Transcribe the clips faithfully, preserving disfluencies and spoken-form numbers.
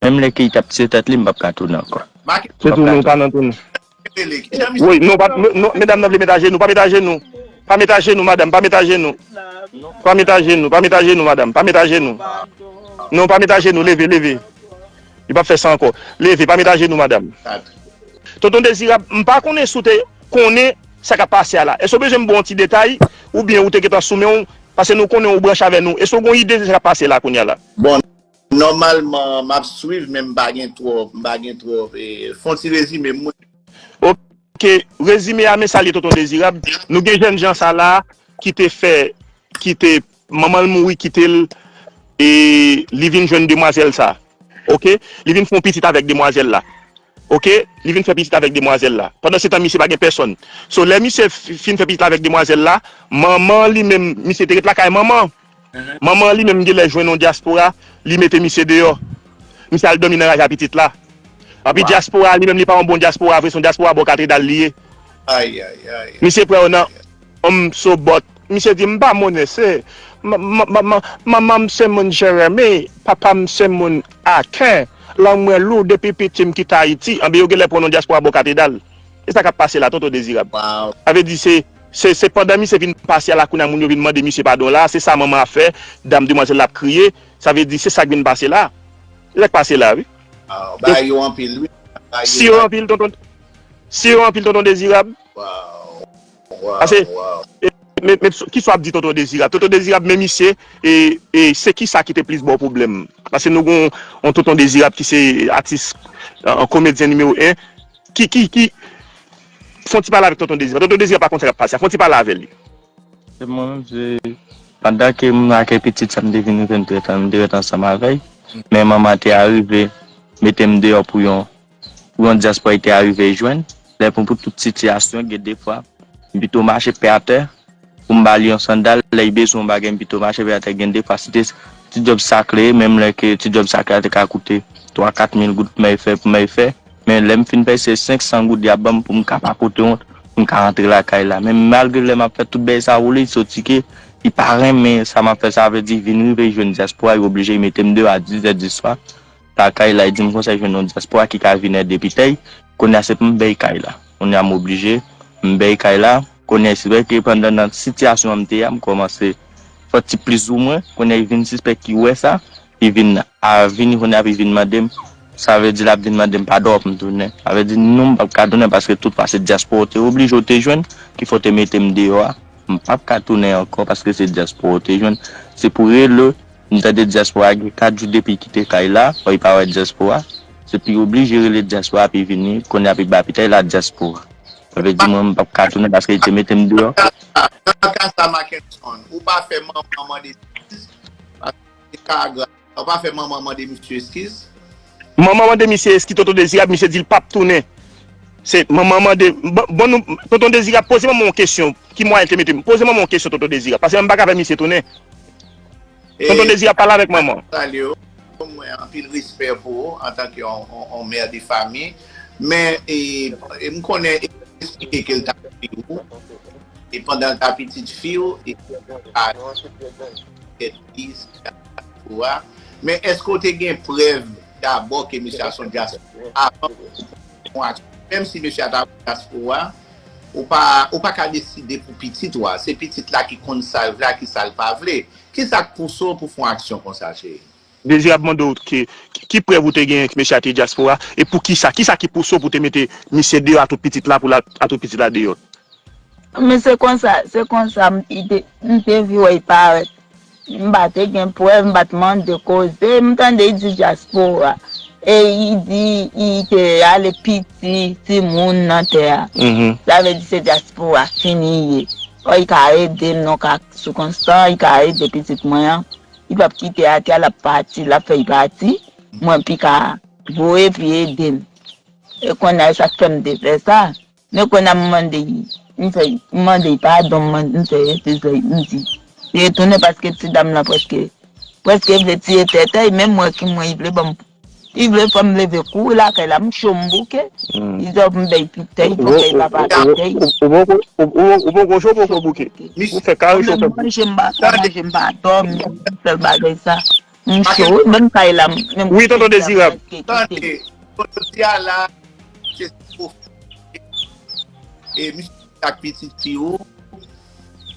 Menm lè ke li t ap tire tèt li, m p ap ka tounen ankò. M p ap ka tounen. Wi, non, pa, non, medam nan vle met ajenou. Pa met ajenou. Pa met ajenou, madanm. Pa met ajenou. Pa met ajenou. Pa met ajenou, madanm. Pa met ajenou. Non, pa met ajenou. Leve, leve. Li p ap fè sa ankò. Leve, pa met ajenou, madanm. Tonton Dezirab, m pa konnen si w te konnen sa k ap pase a la. Èske w bezwen m ba w yon ti detay? Oubyen ou te gentan sou men w? Paske nou konnen ou branche avè nou. Èske w gen yon ide de sa k ap pase la kounye a la? Bon, nòmalman, m ap swiv, men m pa gen twòp, m pa gen twòp. E, fè yon ti rezime, mwen. Ok, rezime a, men sa l ye, Tonton Dezirab. Nou gen jènjan sa la ki te fè, ki te, manman l mouri kite l, e li vin jwenn demwazèl sa. Ok? Li vin fè yon pitit avèk demwazèl la. Ok? Li vin fè pitit avèk demwazèl la. Pandansetan, misye pa gen pèsòn. So, lè misye f- fin fè pitit la avèk demwazèl la, manman li menm, misye te ret lakay manman. Manman li menm genlè jwenn yon dyaspora, li mete misye deyò. Misye al dòmi nan raje a pitit la. Anpi dyaspora li menm li pa yon bon dyaspora vre, se yon dyaspora bò katedral li ye. Ay, ay, ay. Misye pran yo nan, m so bòt. Misye di, m pa monnen, se, manman m se moun Jeremi, papa m se moun Aken, lang mwen lou depi piti m kite Ayiti. Anben yo genlè pran w nan dyaspora bò katedral. E sa k ap pase la, Tonton Dezirab. Sa vle di se, se, se pandan misye vin pase a la kounye a moun yo vin mande misye padon la, se sa manman ap fè, dam demwazèl la ap kriye, sa vle di se sa k vin pase la. E sa k pase la, wi. Bagay yo anpil, wi. Si yo anpil, Tonton, si yo anpil, Tonton Dezirab. Pase, men, men, kisa w ap di Tonton Dezirab? Tonton Dezirab, men misye, e, e se kisa ki te plis ba w pwoblèm? Paske nou gen yon Tonton Dezirab ki se atis, yon komedyen nimewo en, ki, ki, ki, fè yon ti pale avèk Tonton Dezirab. Tonton Dezirab pa konn sa k ap pase a. Fè yon ti pale avè li. Se mwen menm, se pandan ke m ak pitit sa m te vin rive m te ret, m te ret ansanm avè l. Men manman te arive mete m deyò pou yon, pou yon dyaspora li te arive jwenn. Lè pou, pou tout sitiyasyon, gen defwa, m pito mache pè atè pou m ba li yon sandal. Lè li bezwen yon bagay, m pito mache pè atè. Gen defwa, si te ti djòb sakle, menm lè ke ti djòb sakle a te ka koute twa, kat mil goud pou m al fè, pou m al fè. Men lè m fin peye, se senk san goud y ap ban m pou m ka pa pote wont, pou m ka rantre lakay la. Men malgre lè m ap fè tout bagay sa woule, li soti ke li pa renmen sa m ap fè, sa vle di vin rive jwenn dyaspora, li oblije mete m deyò a diz è di swa. Lakay la, li di m konsa, li jwenn yon dyaspora ki ka vin ede pitèy. Kounye a, se pou m bay kay la. Kounye a, m oblije, m bay kay la. Kounye a, se vre ke pandan nan sitiyasyon an m te ye a, m kòmanse fè ti plis ou mwen. Kounye a, li vin sispèk, li wè sa. Li vin a vini kounye a, li vin mande m. Sa vle di l ap vin mande m padon pou m tounen. Sa vle di non, m p ap ka tounen paske tout fwa se dyaspora w te oblije w te jwenn ki fè w te mete m deyò a. M p ap ka tounen ankò paske se dyaspora w te jwenn. Se pou rele, m tande dyaspora gen kat jou depi l kite kay la, fò li pa wè dyaspora. Se pou li oblije rele dyaspora pou l vini, kounye a pou l ba pitèy la dyaspora. Sa vle di mwen, m p ap ka tounen paske li te mete m deyò. Nan ka sa, Mackenson, ou pa fè manman mande eskiz? Paske se ka grav. Ou pa fè manman mande misye eskiz? Manman mande misye eskiz, Tonton Dezirab, misye di l p ap tounen. Se manman mande, ban, ban nou, Tonton Dezirab, poze manman yon kesyon. Ki mwayen l te mete m? Poze manman yon kesyon, Tonton Dezirab, paske m pa ka fè misye tounen. Tonton Dezirab, pale avèk manman. Salye w. Mwen anpil respè pou ou antanke yon, yon, yon mè de fanmi. Men, e, e m konnen e eksplike ke l t ap fi w. E pandan l t ap pitit fi w, e a dyaspora. Men èske w te gen prèv dabò ke mesye a se yon dyaspora avan ou pran aksyon? Menm si mesye a ta pran dyaspora, ou pa, ou pa ka deside pou pitit ou a. Se pitit la ki konn sa l vle ak ki sa l pa vle. Kisa k pouse w pou fè yon aksyon konsa, cheri? Dezirab mande w ki, ki, ki prèv ou te genyen ke mesye a te dyaspora, e pou kisa? Kisa ki pouse w pou te mete misye deyò a tout pitit la, pou l a tout pitit la deyò? Men se konsa, se konsa m te, m te vin wè l parèt. M pa te gen prèv, m pa t mande koze, m tande l di dyaspora. E li di li te ale piti timoun nan tè a. Sa vle di se dyaspora fini li ye. Ò, li ka ede m nan ka sikonstans, li ka ede pitit mwen an. Li p ap kite atè a, l ap pati, l ap fè l pati. Mwen pi ka voye pou l ede m. E kounye a, e sa k fè m te fè sa. Men kounye a, m mande l, m fè, m mande l padon, m mande, m fè eskiz, m di, retounen paske ti dam lan prèske, prèske vle tiye tèt li, menm mwen ki mwen, li vle ban m, li vle fè m leve kouri lakay la, m cho, m bouke. Li di w m bay pitèy, fò m bay papa pitèy. Ou poko, ou poko cho, ou poko bouke. Ou fè kare cho, fè bouke. Manje m pa, manje m pa dòmi, sèl bagay sa. M cho, wi, ban m kay la, m, m Wi, tonton Dezirab. Tande, jodi a la, se e misye ak pitit fi ou,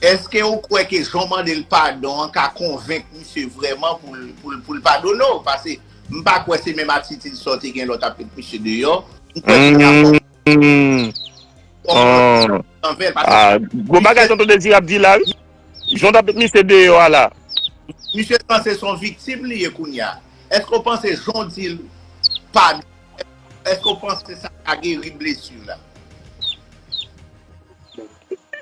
èske ou kwè ke jan w mande l padon an ka konvenk misye vrèman pou l, pou l, pou l padone w? Paske m pa kwè se menm atitid sa w te gen lè w t ap met misye deyò. M kwè se rapò Hmm. Oh. Anvè l, paske Ah, gon bagay misye tonton Dezirab di la, wi. Jan w t ap met misye deyò a la. Misye sanse se yon viktim li ye kounye a. Èske w panse jan w di l padon, èske w panse sa ka geri blesi la?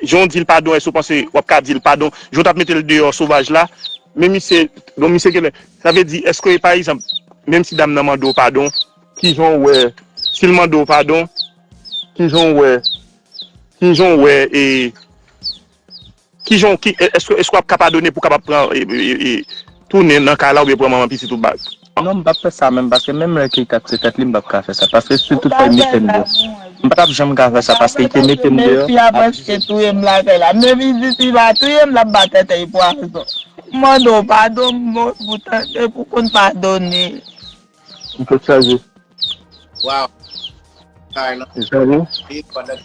Jan w di l padon, èske w panse w ap ka di l padon? Jan w t ap mete l deyò sovaj la, men misye, bon, misye genlè, sa vle di, èske, pa egzanp, menm si dam nan mande w padon, kijan w wè, si l mande w padon, kijan w wè, kijan w wè, e, kijan, ki, e, èske, èske w ap ka padone pou w kapab pran, e, e, e, tounen nan kay la oubyen pran manman pitit ou bak? Non, m p ap fè sa menm, paske menm lè ke li t ap tiye tèt li, m p ap ka fè sa. Paske si tout fè l mete m deyò, m pa t ap janm ka fè sa, paske li te mete m deyò. Fi a prèske touye m lakay la. Men vizit li pa touye m, l ap ba tèt li pwazon. M mande w padon, m bon pou tande, pou konn padone. M fèk chaje. Waw. Kay lan. Li chaje? Wi, pandan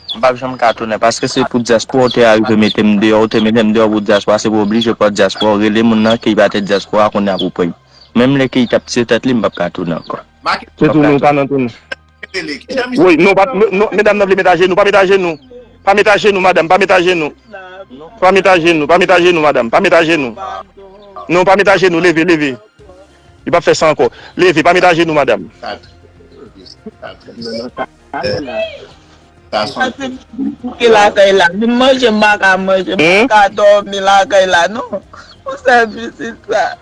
M p ap janm ka tounen, paske se pou dyaspora w te arive mete m deyò, ou te mete m deyò pou dyaspora, se pou oblije pa dyaspora, w rele moun nan, ke li pa te dyaspora, kounye a pou pran. Menm lè ke li t ap tiye tèt li, m p ap ka tounen ankò. Se tounen, ou pa nan tounen. Wi, non, pa, non, medam nan vle met ajenou, pa met ajenou. Pa met ajenou, madanm, pa met ajenou. Pa met ajenou, pa met ajenou, madanm, pa met ajenou. Non, pa met ajenou, leve, leve. Li p ap fè sa ankò. Leve, pa met ajenou, madanm. Sa trè tris, sa trè tris. Sa trè tris. Sa son Paske m bouke lakay la. Vin manje, m pa ka manje, m pa Hmm? ka dòmi lakay la, non. Pou sèvis sa.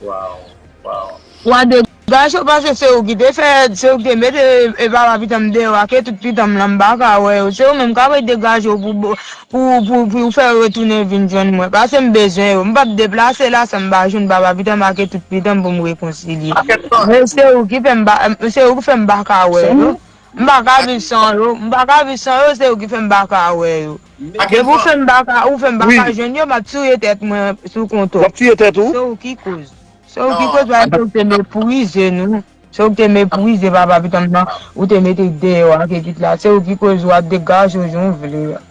Waw, waw. Wa degaje w, paske se ou ki te fè, se ou ki te mete, e, papa pitit m deyò a, ke tout pitit m lan m pa ka wè yo. Se ou menm k ap degaje w pou, pou, pou, pou fè yo retounen vin jwenn mwen. Paske m bezwen yo. M p ap deplase la san m pa jwenn papa pitit m ak tout pitit m pou m rekonsilye. Men se ou ki fè m pa, se ou ki fè m pa ka wè yo. M pa ka viv san yo. M pa ka viv san yo, se ou ki fè m pa ka wè yo. Depi ou fè m pa ka, ou fè m pa ka jwenn yo, m ap tiye tèt mwen sou kont ou. W ap tiye tèt ou? Se ou ki koz. Se ou ki koz, paske ou te meprize nou. Se ou ki te meprize papa pitit m nan, ou te mete l deyò ak ekip la. Se ou ki koz, w ap degaje w jan w vle.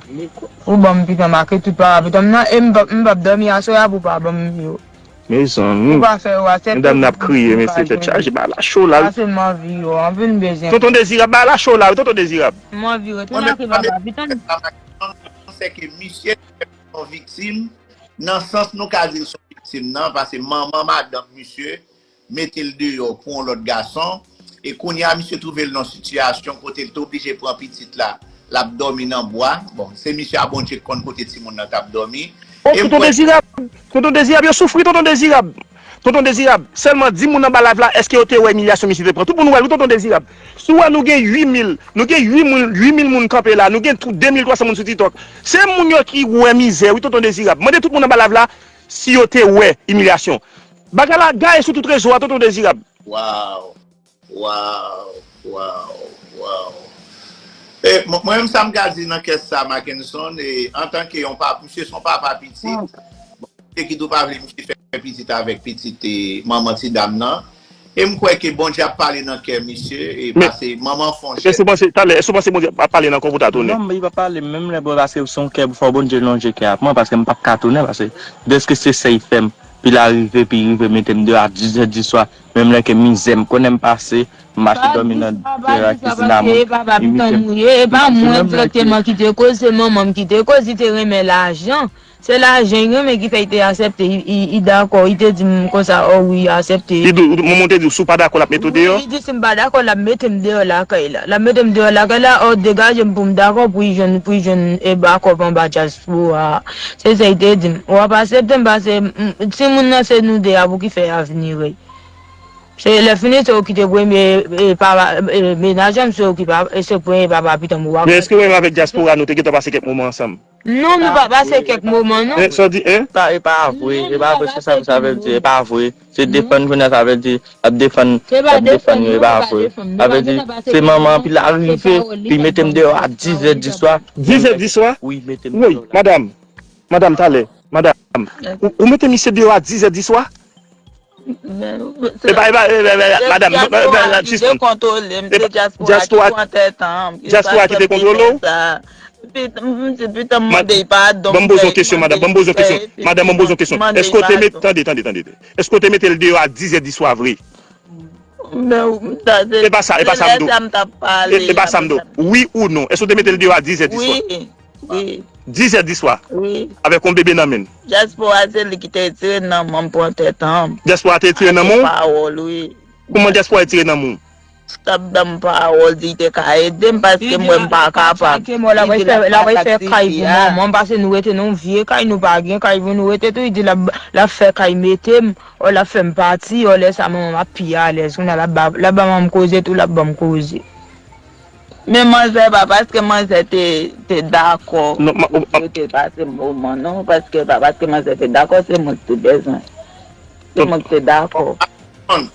Ou ban m pitit m ak tout papa pitit m nan, e m p ap, m p ap dòmi aswè a pou w pa ban m yo. Mezanmi. Ou pa fè yo aksepte. Medam n ap kriye, mesye, tèt chaje, bagay la cho la. Pase m anvi yo, anvi m bezwen. Tonton Dezirab, bagay la cho la, wi, tonton Dezirab. M anvi retounen ak papa pitit m. Se ke misye te fè yon viktim, nan sans nou ka di l se yon viktim nan, paske manman madanm misye mete l deyò pou yon lòt gason, e kounye a misye twouve l nan sitiyasyon kote l te oblije pran pitit la, l ap dòmi nan bwa. Bon, se misye a Bondye k konn kote timoun nan t ap dòmi. Oh, e m tonton kwè Dezirab, tonton Dezirab, yo soufri, tonton Dezirab. Tonton Dezirab, sèlman di moun anba live la, èske yo te wè imilyasyon misye te pran? Tout moun wè l, wi, tonton Dezirab. Si w wè nou gen uit mil, nou gen uit mil, uit mil moun kanpe la, nou gen tou de mil twa san moun sou TikTok. Se moun yo ki wè mizè, wi, tonton Dezirab. Mande tout moun anba live la si yo te wè imilyasyon. Bagay la gaye sou tout rezo a, tonton Dezirab. Waw, waw, waw, waw. E, mwen, mwen menm sa m ka di nan kè sa, Mackenson, e, antanke yon pa, misye se yon papa pitit, misye ki tou pa vle misye fè pitit avèk pitit, e, manman ti dam nan. E m kwè ke Bondye ap pale nan kè misye, e, pase manman fè yon jès. Èske w panse, talè, èske w panse Bondye ap pale nan kò pou ta tounen? Non, men li pa pale menm lè, bro, paske se yon kè, fò Bondye lonje kè ap mwen, paske m p ap ka tounen, paske dèske se sa li fè m, pi l arive, pi rive mete m deyò a dis zè di swa, menm lè ke mizè m konnen m pase, m mache dòmi nan dèyè kizin a moun, li mete m. E pa mwen egzakteman ki te koz, se manman m ki te koz, li te renmen lajan. Se lajan li renmen ki fè li te aksepte, li, li, li dakò, li te di m konsa, o wi, aksepte. Li di w, manman w te di w, si w pa dakò, l ap mete w deyò? Wi, li di si m pa dakò, l ap mete m deyò lakay la. L ap mete m deyò lakay la, o degaje m pou m dakò pou li jwenn, pou li jwenn, e, bakòp anba dyaspora a. Se sa li te di m. W ap aksepte m, paske, m, timoun nan se nou de a pou ki fè avni, wi. Se lè fini, se ou ki te premye, e, papa, e, mennaj an, se ou ki pa, e, se premye papa pitit m ou pa. Men èske ou menm avèk dyaspora nou te gentan pase kèk moman ansanm? Non, nou pa pase kèk moman, non. Sa w di, en? Sa, e pa vre, e pa vre, se sa, sa vle di, e pa vre. Se defann kounye a, sa vle di, l ap defann, l ap defann yo, e pa vre. Sa vle di, se manman, pi l arive, pi mete m deyò a dis zè di swa. Dis zè di swa? Wi, mete m deyò la. Wi, madanm, madanm, talè, madanm. Ou, ou mete misye deyò a dizè di swa? Epa, epa, epa, epa, madanm, non, non, non, non, sispann. Kontwole m, se dyaspora ki pran tèt an. Dyaspora ki te kontwole w? Pitan, m di, pitan, m mande l padon. Ban m poze yon kesyon, madanm, ban m poze yon kesyon. Madanm, ban m poze yon kesyon. Èske w te met, tande, tande, tande. Èske w te mete l deyò a dizè di swa vre? E pa sa, e pa sa m di w. E, e pa sa m di w. Wi ou non? Èske w te mete l deyò a dizè di swa? Wi, wi. Dizè di swa? Wi. Avèk yon bebe nan men l? Dyaspora se li ki te retire nan men m, pran tèt an. Dyaspora te retire nan men w? Pawòl, wi. Kòman dyaspora retire nan men w? T ap ban m pawòl, di l te ka ede m, paske m wè m pa kapab. Li di l ap masak tifi a. Kay pou manman m, paske nou rete nan yon vye kay, nou pa gen kay pou nou rete tou. Li di l ap, l ap fè kay mete m, ò, l ap fè m pati, ò, lè sa manman m ap pi alèz. Kounye a l ap ba, l ap ba manman m koze tou, l ap ban m koze. Men manzè pa, paske manzè te, te dakò pou yo te pase moman, non, paske pa, paske manzè te dakò, se mwen ki te bezwen. Se mwen ki te dakò.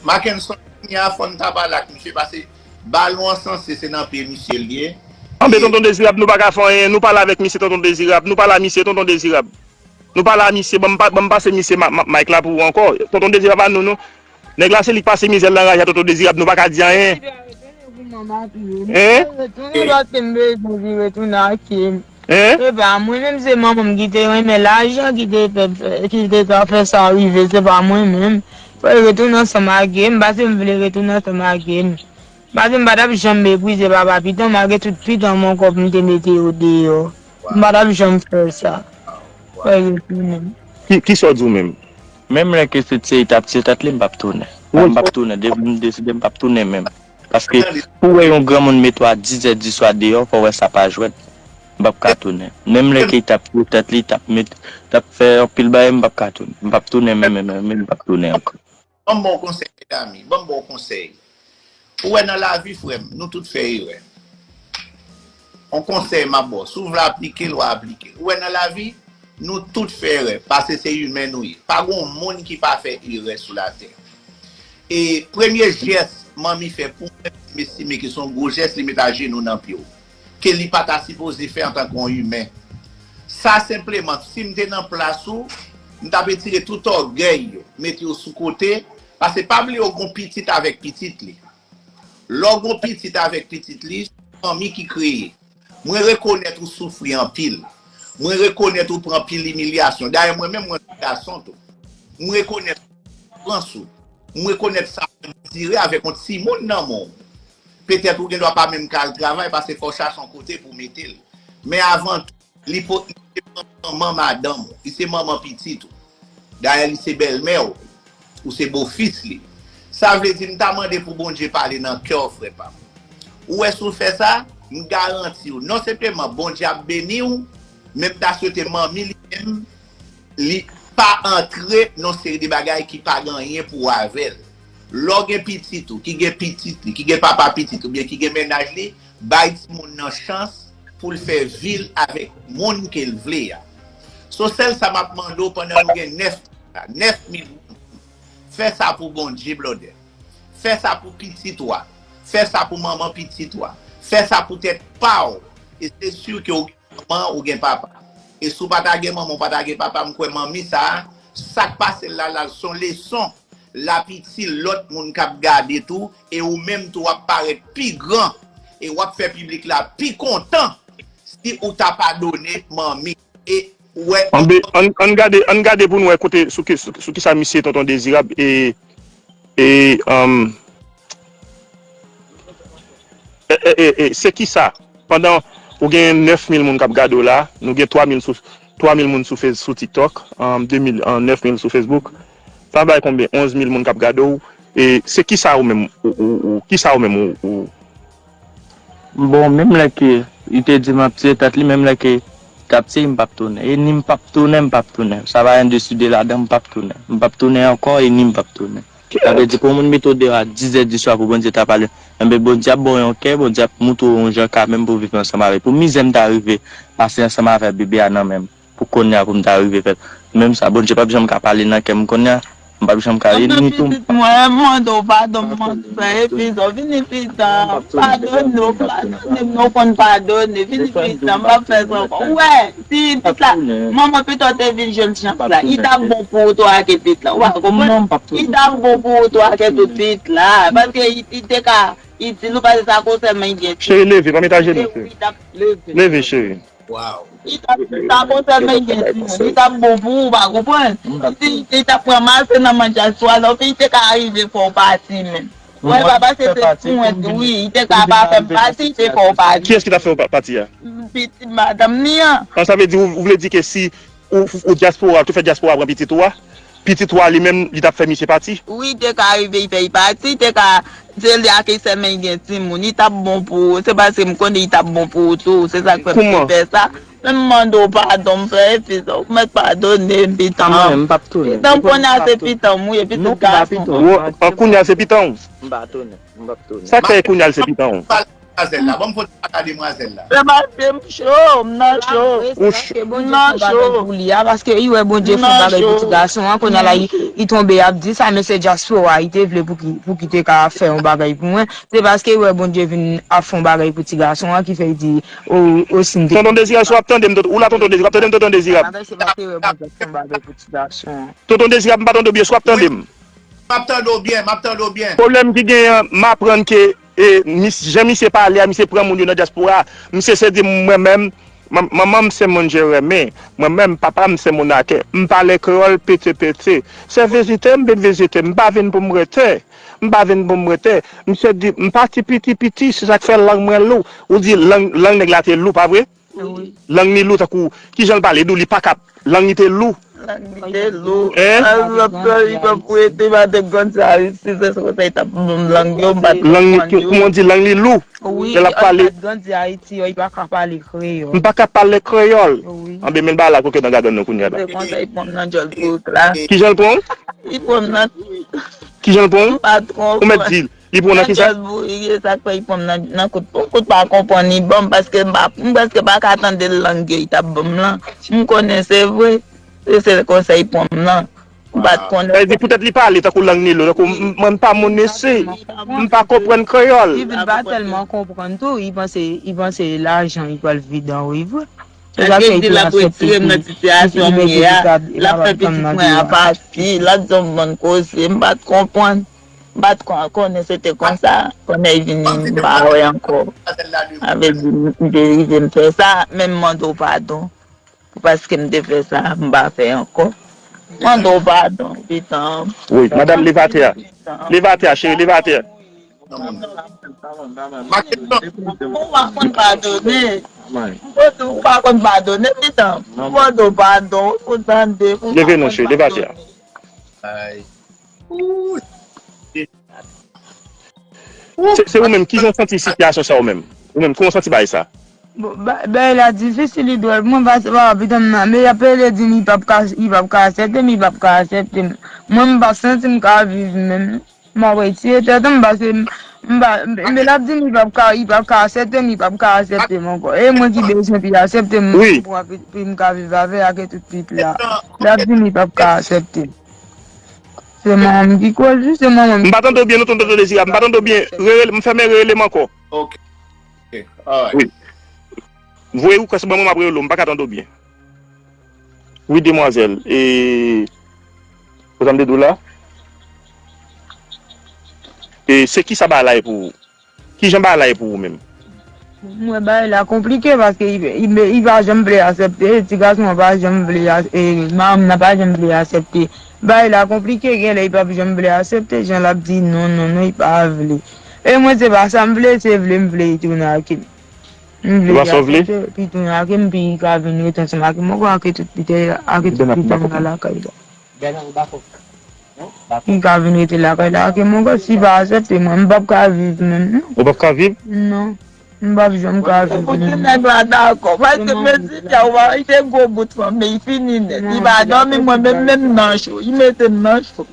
Mackenson, kounye a fò n ta pale ak misye, paske balon an sanse se nan pye misye l ye. Anben, Tonton Dezirab, nou pa ka fè anyen, nou pale avèk misye, Tonton Dezirab, nou pale a misye, Tonton Dezirab. Nou pale a misye, ban m pa, ban m pase misye ma, ma, mic la pou ou ankò. Tonton Dezirab a nou, non. Nèg la se li k pase mizè l nan raj a Tonton Dezirab, nou pa ka di anyen. Hein? Hein? E pa mwen menm, se manman m ki te renmen lajan, ki te fè, ki te ka fè sa rive, se pa mwen menm. Fò l retounen ansanm ak Game, paske m vle retounen ansanm ak Game. Paske m pa t ap janm meprize papa pitan, malgre tout pitan m ankò pou m te mete yo deyò. M pa t ap janm fè sa. Fò l retounen. Ki, kisa w di w menm? Menm lè ke se tiye t ap tiye tèt li, m p ap tounen. M p ap tounen. Depi m deside, m p ap tounen menm. Paske pou w wè yon granmoun mete w a dizè di swa deyò, fò w wè sa pa jwèt. M p ap ka tounen. Menm lè ke t ap tiye tèt li, t ap met, t ap fè anpil bagay, m p ap ka tounen. M p ap tounen menm, menm, menm, menm, m p ap tounen ankò. Ban m ba w konsèy, medam, ban m ba w konsèy. Ou wè nan lavi, frè m, nou tout fè erè. On konsèy m ap ba w. Si w vle aplike l, w a aplike l. Ou wè nan lavi, nou tout fè erè, paske se imen nou ye. Pa gen yon moun ki pa fè erè sou latè. E premye jès manmi fè pou mwen, m estime ke se yon gwo jès, li met ajenou nan pye w. Ke li pa ta sipoze fè antanke yon imen. Sa senpleman, si m te nan plas ou, m t ap retire tout ògèy yo, mete yo sou kote, paske pa bliye w gon pitit avèk pitit li. Lè w gon pitit avèk pitit li, se manmi ki kreye. Mwen rekonèt ou soufri anpil. Mwen rekonèt ou pran anpil imilyasyon. Dayè, mwen menm, mwen se gason tou. Mwen rekonèt soufrans ou. Mwen rekonèt sa w andire avèk yon timoun nan men w. Petèt ou gen dwa pa menm ka al travay, paske fò w chache yon kote pou w mete l. Men avan tou, li po-, li se manman madanm ou, li se manman pitit ou. Dayè, li se bèlmè w, ou se bofis li. Sa vle di, m ta mande pou Bondye pale nan kè w, frè pa m. Ou wè, si w fè sa, m garanti w, non senpleman Bondye ap beni w, men m ta swete manmi li menm, li pa antre nan seri de bagay ki pa gen anyen pou wè avè l. Lè w gen pitit ou, ki gen pitit li, ki gen papa pitit oubyen ki gen mennaj li, bay timoun nan chans pou l fè vi l avèk moun ke l vle a. So, sèl sa m ap mande w, pandan nou gen nèf, nèf mil moun, fè sa pou Bondye, blòdè. Fè sa pou pitit ou a. Fè sa pou manman pitit ou a. Fè sa pou tèt pa w. E se si ke w manman, ou gen papa. E si w pa ta gen manman, ou pa ta gen papa, m kwè manmi sa a, sa k pase l la, l al se yon leson l ap itil lòt moun k ap gade tou, e ou menm tou w ap parèt pi gran, e w ap fè piblik la pi kontan si ou ta padone manmi. E ou wè. Anbe, ann, ann gade, ann gade pou n wè kote, sou ki, sou, sou kisa misye Tonton Dezirab, e, e, um, e, e, e, e, se kisa? Pandan ou gen nèf mil moun k ap gade w la, nou gen twa mil sou, twa mil moun sou Face, sou TikTok, um, de mil, um, nèf mil sou Facebook. Sa bay konbyen? Onz mil moun k ap gade w. E se kisa ou menm, ou, ou, ou, kisa ou menm, ou, ou, Bon, menm lè ke li te di m ap tiye tèt li, menm lè ke t ap tiye, m p ap tounen. E ni m p ap tounen, m p ap tounen. Sa va en deside ladan, m p ap tounen. M p ap tounen ankò, e ni m p ap tounen. Sa vle di, pou yon moun mete w deyò a dizè di swa pou Bondye ta pale, enben, Bondye ap ba w yon kè, Bondye ap moutre w yon jan kanmenm pou w viv ansanm avè l. Pou mizè m ta rive pase ansanm avè bebe a nan men m, pou kounye a pou m ta rive fè l. Menm sa, Bondye p ap janm ka pale nan kè m kounye a. M p ap janm ka ri li tou. Pitit mwen, m mande w padon, m mande w frè, epi w vini pitan, padone w, padone m, non, w konn padone, vini pitan, m p ap fè sa ankò. Ou wè, si pitit la, manman pitan te vin jwenn chans la, li t ap bon pou ou tou ak pitit la, ou pa konprann? Li t ap bon pou ou tou ak tout pitit la, paske li, li te ka itil ou, paske sa konsèlman li gen. Cheri, leve, pa met ajenou, cheri. Leve, cheri. Li t ap, li t ap konsève l gen timoun, li t ap bon pou ou, ou pa konprann? Li, li t ap ranmase nan manje a swa, lòt li te ka rive fè w pati menm. Mwen pa pase se pwent, wi, li te ka pa fè m pati, li te fè w pati. Kiyès ki t ap fè w pa- pati a? Pitit madanm li an. An, sa vle di, ou, ou vle di ke si ou, ou dyaspora, ou te fè dyaspora pran pitit ou a, pitit ou a li menm, li t ap fè misye pati? Wi, te ka rive, li fè li pati, te ka, se li ak li sèlman li gen timoun, li t ap bon pou ou, se paske m konnen li t ap bon pou ou tou, se sa k fè m te fè sa. Men m mande w padon, m fè efiza, ou mèt padone m, pitan m. Mwen menm, m p ap tounen. Pitan m konnen a se pitan m, wi, e pitit gason. An, kounye a se pitan w? M pa tounen, m p ap tounen. Sa k fè kounye a l se pitan w? Demwazèl la, ban m fè yon ti pale a demwazèl la. Se paske m cho, m nan cho. Ou cho. M nan cho. Pou li a, paske li wè Bondye fè yon bagay pou ti gason an, kounye a la, li, li tonbe ap di sa, men se dyaspora, li te vle pou ki, pou ki te ka fè yon bagay pou mwen. Se paske li wè Bondye vin ap fè yon bagay pou ti gason an, ki fè li di, o, o, si m te. Tonton Dezirab, si w ap tande m, tonton, ou la, Tonton Dezirab, w ap tande m, Tonton Dezirab? Bagay, se paske li wè Bondye ap fè yon bagay pou ti gason an. Tonton Dezirab, m pa tande w byen, si w ap tande m. M ap tande w byen, m ap tande w byen. Pwoblèm ki genyen an, m aprann ke, e, mis-, jan misye pale a, misye pran moun yo nan dyaspora. Misye se di mwen menm, man-, manman m se moun je renmen. Mwen menm, papa m se moun akè. M pale kreyòl pete pete. Se vizite m vin vizite m. M pa vin pou m rete. M pa vin pou m rete. Misye di, m pati piti piti, se sa k fè lang mwen lou. Ou di lang, lang nèg la te lou, pa vre? Wi. Lang li lou tankou, kijan l pale, dou li pa ka, lang li te lou. Lang li te lou. Hein? Alòs, li pa pou ete, pa te grandi Ayiti, se konsa li t ap ban m lang yo, m pa t konprann yo. Lang li, kouman w di, lang li lou? Wi, lè l ap pale. Li pa t grandi Ayiti, li pa ka pale kreyòl. M pa ka pale kreyòl. Wi. Anben, men l ba la koke nan gagann nou kounye a la. Se konsa li pran m nan djòl bourèt la. Kijan l pran w? Li pran m nan. Kijan l pran w? M pa t konprann. Ou mèt di l. Li pran w nan kisa? Nan djòl bourike, sa k fè li pran m nan, nan kout, yon kout pa konprann li ban m, paske m pa, m prèske pa ka tande lang ke li t ap ban m lan. M konnen se vre, se sèl konsèy li pran m nan. M pa t konnen. Sa vle di poutèt li pale tankou lang li lou, tankou m, m, mwen m pa moun isi, m pa konprann kreyòl. Li vin pa tèlman konprann tou, li panse, li panse lajan li pral vide anwo, vre. Èske l di l ap retire m nan sitiyasyon m ye a, l ap fè pitit mwen a pati, l ap di yon bann koze, m pa t konprann. M pa t kon-, konnen se te konsa. Konnen li vin, m pa wè ankò. Sa vle di, m te rive m fè sa, men m mande w padon. Pou paske m te fè sa, m pa fè ankò. M mande w padon, pitan. Wi, madanm, leve atè a. Leve atè a, cheri, leve atè a. Ou pa konn padone. Ou pa konn padone, pitan. M mande w padon, ou tande, ou pa konn padone. Leve non, cheri, leve atè a. Se, se ou menm, kijan w santi sitiyasyon sa ou menm? Ou menm, kòman w santi bagay sa? Bon, ba-, bagay la difisil, li dwòl pou mwen, paske papa pitit mwen nan, men y ap rele di m li p ap ka, li p ap ka aksepte m, li p ap ka aksepte m. Mwen, m pa santi m ka viv menm. M ap retire tèt mwen, paske m, m pa, men l ap di m li p ap ka, li p ap ka aksepte m, li p ap ka aksepte m ankò. E mwen ki bezwen pou l aksepte m, pou, pou m ka viv avè l ak tout pitit la. L ap di m li p ap ka aksepte m. Se manman m ki koz li, se manman m. M pa tande w byen, non, tonton Dezirab. M pa tande w byen. Rele, m fèmen, rele m ankò. Ok. Ok. Alright. Wi. Voye request ban mwen, m ap rele w. M pa ka tande w byen. Wi, demwazèl. E, ou sa m te di w la? E, se ki sa bagay la ye pou ou? Kijan bagay la ye pou ou menm? Mwen, bagay la konplike paske li, li, li pa janm vle aksepte, ti gason an pa janm vle a-, e, manman nan pa janm vle aksepte. Bagay la konplike, genlè li p ap janm vle aksepte, jan l ap di non, non, non, li pa vle. E mwen, se pa sa m vle, se vle m vle li tounen ak li. M vle li aksepte, li tounen ak li, pi li ka vin rete ansanm ak li, mwen kwè ak tout pitit, ak tout pitit mwen lakay la. Li ka vin rete lakay la ak mwen, si pa aksepte mwen, m p ap ka viv menm, non. Ou p ap ka viv? Non. M p ap janm ka viv menm. Pou ti nèg la dakò, paske men ti nèg la, li te gwo bout fanm, men li fini nèt. Li pa dòmi, mwen menm, menm nan cho, li mete m nan cho.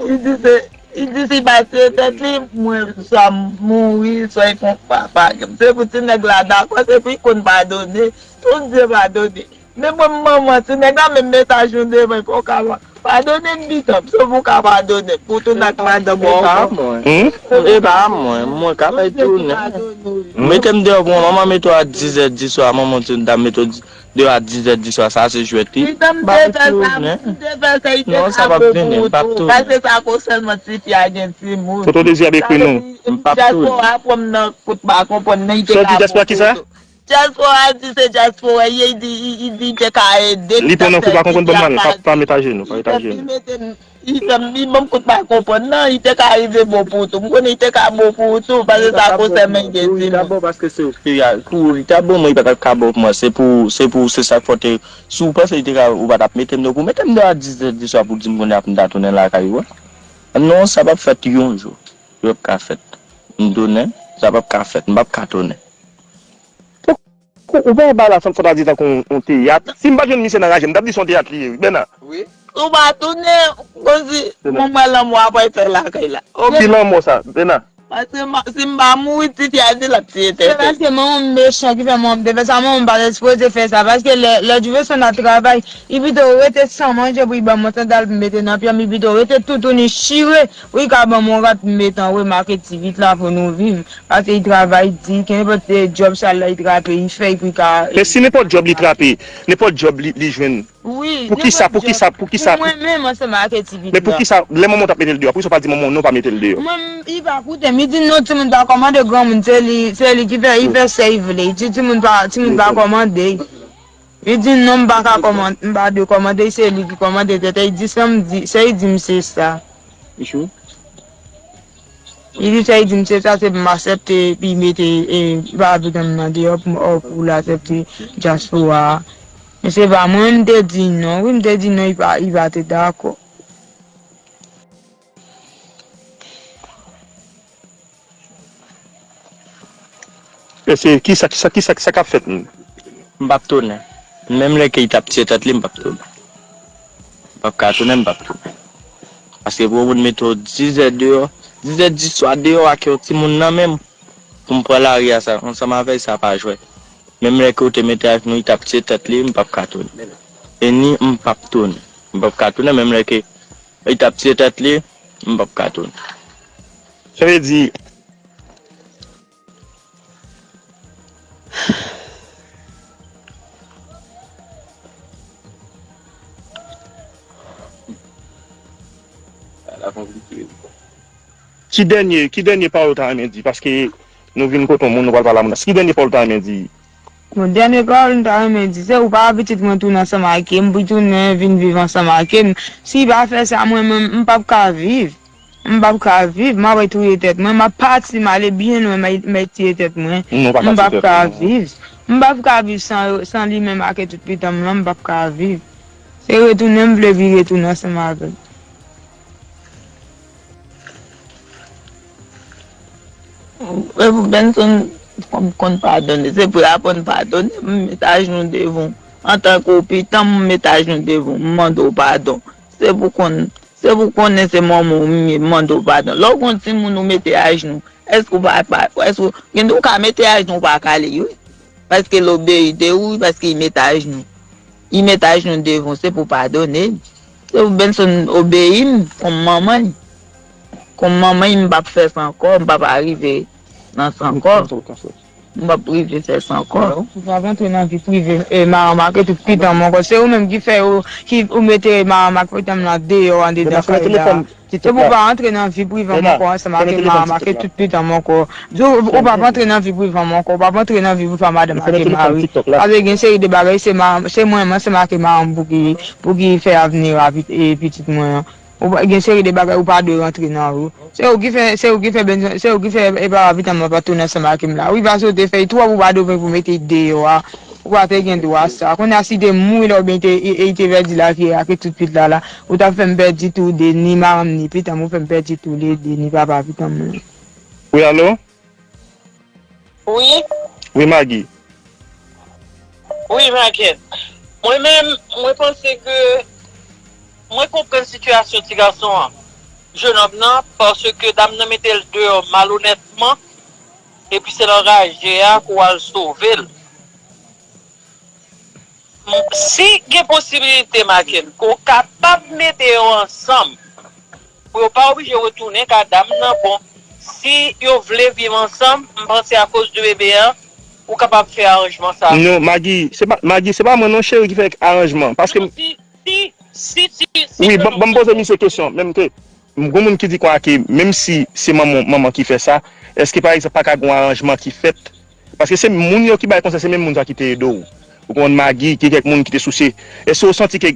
Li di se, li di si pa se tèt li, mwen swa m mouri, swa li fè yon pa, pa. Se pou ti nèg la dakò, se pou li konn padone. Tout Dye padone. Men mwen, m manman ti nèg la, menm mesaj nou devan, fò w ka Padone m, pitan m, si w ka padone m, pou tounen ak madanm ou ankò. Hmm? E pa mwen, mwen ka bay tounen. Mete m deyò pou mwen, manman mete w a diz è di swa, manman ti dam mete w di- Deyò a diz è di swa, sa se jwèt wi. Pitan m te fè sa, m te fè sa, li te ka bon pou ou tou. Pase sa ko sèlman tifi a gen timoun. Toto Dezi ap ekri nou. M p ap tounen. Dyaspora pran m nan kout pa konprann nan, li te ka bon pou ou tou. Dyaspora di se dyaspora, li di, li di li te ka ede. Li pran nan kout pa konprann, ban m al, pa, pa met ajenou, pa met ajenou. Li fè m, li ban m kout pa konprann nan, li te ka rive bon pou ou tou. M konnen li te ka bon pou ou tou, pase sa ko sèlman li gen timoun. Li ta bon paske se ou ki a, pou ou, li ta bon, mwen, li pa t ap ka bon pou mwen. Se pou, se pou, se sa k fè w te, si w panse li te ka, ou pa t ap mete m deyò, pou mete m deyò a diz è di swa pou di m kounye a pou m ta tounen lakay ou a. Non, sa p ap fèt yon jou. Li p ap ka fèt. M tounen, sa p ap ka fèt, m p ap ka tounen. Ou pa wè bagay la fò ta di tankou yon, yon teyat. Si m pa t jwenn misye nan raje, m t ap di se yon teyat li ye wi, Bèna. Wi. Ou pa tounen, konsi, mwen, mwen lanmò a pral fè lakay la. Ki lanmò sa, Bèna? Paske si m pa mouri, tifi a di l ap tiye tèt. Se paske manman m mechan ki fè manman m te fè sa, manman m pa t sipoze fè sa. Paske lè, lè Djouveson ap travay, li pito rete san manje pou li ban m yon sandal pou m mete nan pye m, li pito rete toutouni chire pou li ka ban m yon rad pou m mete anwo, make ti vit la pou nou viv. Paske li travay di, kenpòt djòb sal la li trape, li fè l pou li ka. Men si nenpòt djòb li trape, nenpòt djòb li, li jwenn, poukisa, poukisa, poukisa? Pou mwen menm ansanm ak ti vit la. Men poukisa, lè manman w t ap mete l deyò, poukisa w pa di manman w non pa mete l deyò? Mwen, li pa koute m, li di non, timoun pa kòmande granmoun, se li, se li ki fè, li fè sa li vle. Li di timoun pa, timoun pa kòmande. Li di non, m pa ka kòmande, m pa dwe kòmande, se li ki kòmande tèt li, li di sa m di, sa li di m se sa. Li di sa, li di m se sa, se pou m aksepte, epi mete, e, pa pitan m nan deyò pou, pou l aksepte dyaspora a. Men se pa mwen, m te di non, wi, m te di non, li pa, li pa te dakò. Èske, kisa, kisa, kisa, kisa k ap fèt menm? M p ap tounen. Menm lè ke li t ap tiye tèt li, m p ap tounen. M p ap ka tounen, m p ap tounen. Paske pou yon moun mete w diz è deyò, diz è di swa deyò ak yon timoun nan men m, pou m pran lari a sa, ansanm avè l, sa pa jwèt. Menm lè ke w te mete ajnou, li t ap tiye tèt li, m p ap ka tounen. E ni m p ap tounen. M p ap ka tounen, menm lè ke li t ap tiye tèt li, m p ap ka tounen. Sa vle di, Bagay la konplike wi. Ki dènye, ki dènye pawòl ou ta renmen di? Paske nou vin kote yon moun, nou pral pale a moun nan. Ki dènye pawòl ou ta renmen di? Bon, dènye pawòl m ta renmen di, se ou pa pitit mwen tounen ansanm ak m, pou tounen vin viv ansanm ak m. Si l pa fè sa, mwen menm, m p ap ka viv. M p ap ka viv, m ap retire tèt mwen, m ap pati, m ale byen lwen, m a-, m ap retire tèt mwen. M p ap ka viv. M p ap ka viv san, san li menm ak tout pitan m lan, m p ap ka viv. Se retounen m vle vin retounen ansanm avè l. Epi Benson, fò m konn padone. Se pou aprann padone, m met ajnou devan w. Antanke w pitan m, m met ajnou devan w, m mande w padon. Se pou konn Se pou konnen se manman w m ye, m mande w padon. Lè w gon timoun ou mete ajnou, èske w pa, pa, èske w, gen de w ka mete ajnou w pa kale l wi. Paske l obeyi de ou, paske li mete ajnou. Li mete ajnou devan w, se pou w padone l. Se pou Benson obeyi m kòm manman l. Kòm manman l, m p ap fè sa ankò, m p ap arive nan sa ankò. M p ap rive fè sa ankò. Ou p ap antre nan vi prive, e, Maranmak e tout pitan m ankò. Se ou menm ki fè yo, ki ou mete Maranmak pitan m nan deyò andedan kay la. Se pou w pa antre nan vi prive m ankò ansanm ak Maranmak e tout pitan m ankò. Di w, ou p ap antre nan vi prive m ankò. Ou p ap antre nan vi prive madanm ak mari. Paske gen seri de bagay, se ma-, se mwen menm ansanm ak madanm pou ki, pou ki fè avni a pit-, e, pitit mwen an. Ou pa, gen seri de bagay ou pa dwe rantre nan yo. Se ou ki fè, se ou ki fè Benson, se ou ki fè, e, papa pitan m nan pa tounen ansanm ak m la. Wi, paske ou te fè l twòp, ou pa dwe pou mete l deyò a. Ou pa te gen dwa sa. Kounye a, si te mouri la, oubyen te, e, e, te pèdi lavi ak tout pitit la la, ou t ap fè m pèdi tou de, ni madanm, ni pitan m, ou fè m pèdi tou le de, ni papa pitan m nan. Wi, alo? Wi. Wi, Maggie. Wi, Marquette. Mwen menm, mwen panse ke mwen konprann sitiyasyon ti gason an, jenòm nan, paske dam nan mete l deyò malonètman, epi se nan raje a pou al sove l. Si gen posibilite, Maken, ke w kapab mete yo ansanm, pou yo pa oblije retounen ka dam nan, bon, si yo vle viv ansanm, m panse akoz de bebe a, ou kapab fè aranjman sa. Non, Magi, se pa, Magi, se pa mwen non, cheri, ki fè aranjman. Paske non, si, si, si, si, si wi, ban m poze misye kesyon, menm ke m gon moun ki di konsa ke menm si se manman, manman ki fè sa, èske pa egzanp pa ka gon aranjman ki fèt? Paske se moun yo ki bay konsèy, se menm moun sa ki te ede w. Ou konprann, Magi, gen kèk moun ki te souse. Èske w santi ke,